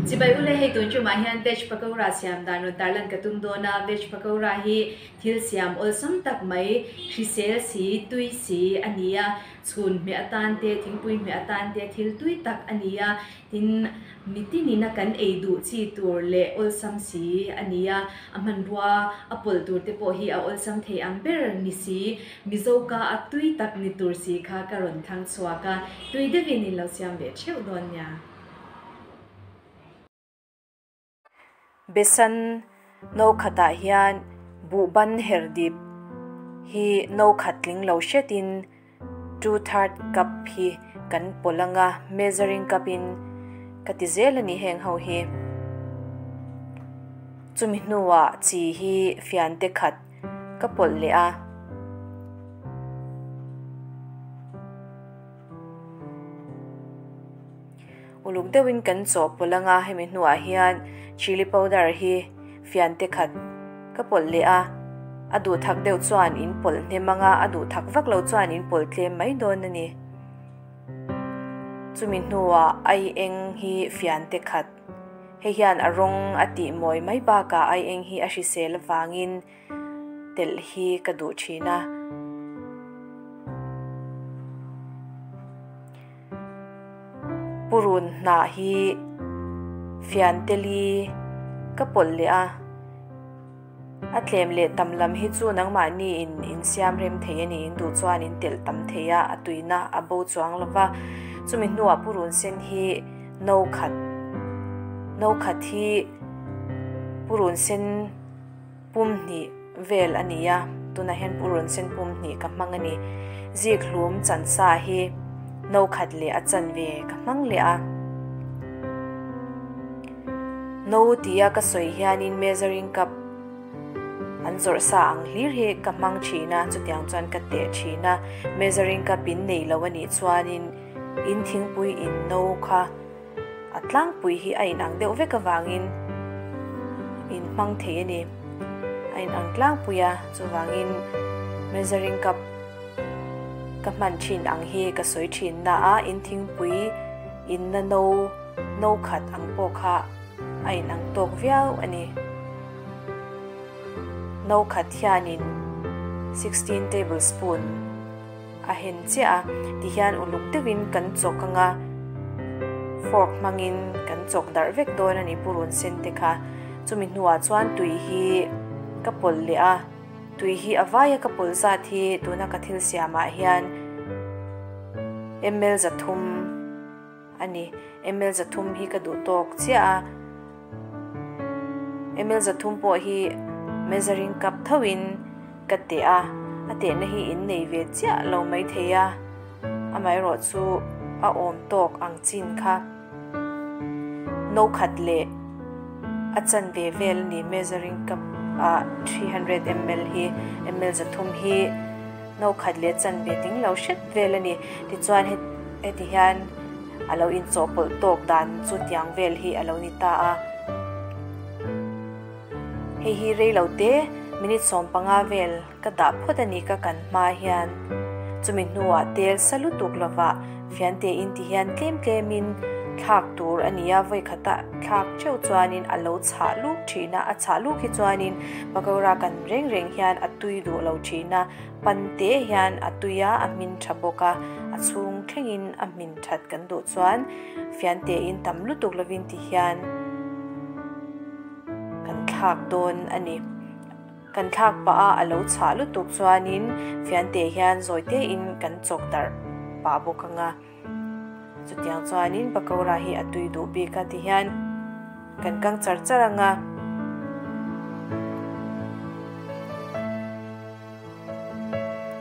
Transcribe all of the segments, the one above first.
Chibai ule hei tun tumah hian veg pakora siam dan rawn tarlan ka tum dawn a, veg pakora hi thil siam awlsam tak mai, hrisel si, tui si a ni a, chhun hmeh atan te, thingpui hmeh atan te thil tui tak a ni a, Tin, mitinin a kan ei duh chi tur leh awlsam si a ni a, a hmanrua a pawlh tur te pawh hi a awlsam thei ang ber ni si, Mizo ka a tui tak ni tur si kha ka rawn thlang chhuak a, tui deuhin in lo siam ve theuh dawn nia. Besan no khatah hian buhban her dip hi no khat tling lo hretin 2/3 cup hi kan pawlh anga measuring cup in ka ti zel a ni heng ho hi. Chumi hnuah chi hi fian te khat ka pawlh leh a. Uluk deuhin kan chawhpawlh anga hemi hnuah hian chilli powder hi fian te khat ka pawlh leh a, a duh thak deuh chuan in pawlh hnem anga a duh thak vak lo chuan in pawlh tlem mai dawn a ni. Chumi hnuah ai eng hi fian te khat, hei hian a rawng a tih mawi mai bakah ai eng hi a hrisel avangin telh hi ka duh thin a. Purun hnah hi fian teli ka pawlh leh a, a tlem leh tam lam hi chu nangmahni in insiam rem thei a ni, in duh chuan in telh tam thei a, a tuina a bo chuang lo va. Chumi hnuah purun sen hi no khat, no khat hi purun sen. Pum hnih vel a ni a, tunah hian purun sen pum hnih ka hmang a ni. Zik hlum chansa hi no khat leh a chanve ka hmang leh a. No tia ka sawi hianin measuring cup an zawrh sa ang hlir hi ka hmang thin a, chutiang chuan ka teh thin a. Measuring cup in nei lo a nih chuanin in thingpui in no kha A tlangpui hi a inang deuh vek avangin in hmang thei a ni. A inang tlangpui a, chuvangin measuring cup ka hman thin ang hi ka sawi thin na a, in thingpui inna no no khat ang pawh kha a inang tawk viau a ni. No khat hianin 16 tablespoon. A hen chiah a, tihian uluk deuhin kan chawk anga fork hmangin kan chawk darh vek dawn a ni purun sen te kha. Chumi hnuah chuan tui hi ka pawlh leh a, tui hi a vaia ka pawlh zat hi tuna ka thil siamah hian ml 300 a ni. Ml 300 hi ka duh tawk chiah a, ml 300 pawh hi measuring cup thoin ka teh a, a tehna hi in nei ve chiah lo mai thei a, amaherawh chu a awm tawk ang chin kha no khat leh a chanve vel a ni measuring cup ah 300 ml hi ml 300 hi no khat leh chanve tling lo hret vel a ni. Tichuan heti hian a lo inchawhpawlh tawk dan chu tiang vel hi a lo ni ta a. Hei hi rei lo te minute 15 vel ka dah phawt a ni ka kan hma hian chumi hnuah tel sa lutuk lovah fiante in ti hian tlem tlemin thlak tur a ni a, vawi khata thlak theuh chuanin a lo chhah luk thin a, a chhah luk hi chuanin pakora kan reng reng hian a tui duh lo thin a, pan te hian a tui a, a hmin tha bawk a, a chhung thlengin a hmin that kan duh chuan fiante in tam lutuk lovin ti hian. Kan thlak dawn a ni. Kan thlak pah a, a lo chhah lutuk chuanin fiante hian zawi tein kan chawk darh pah bawk ang a. Chutiang chuanin pakora hi a tui duh bik a ti hian kan kang char char ang a.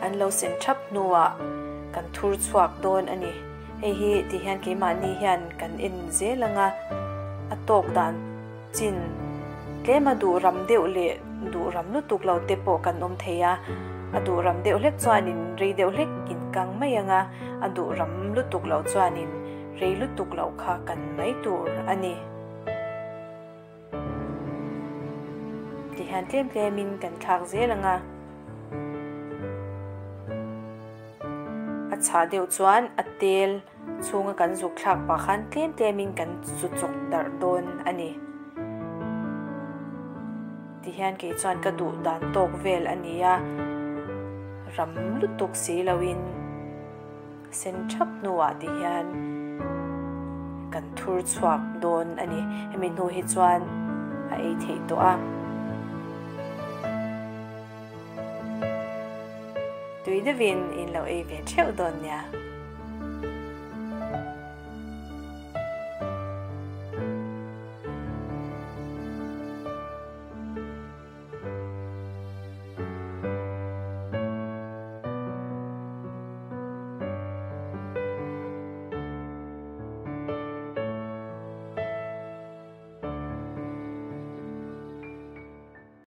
An lo sen thap hnuah kan thur chhuak dawn a ni. Hei hi ti hian keimahni hian kan en zel ang a, a tawk dan chin tlema duh ram deuh leh duh ram lutuk lo te pawh kan awm thei a, a duh ram deuh hlek chuanin rei deuh hlek in kang mai ang a, a duh ram lutuk lo chuanin rei lutuk loh kha kan mai tur a ni. Ti hian tlem tlemin kan thlak zel ang a, a chhah deuh chuan a tel chhunga kan zuk thlak pah khan tlem tlemin kan zu chawk darh dawn a ni. Tihian kei chuan ka duh dan tawk vel a ni a, ram lutuk si loin sen thap hnuah tihian kan thur chhuak dawn a ni. Hemi hnu hi chuan a ei theih tawh a. Tui deuhin in lo ei ve theuh dawn nia.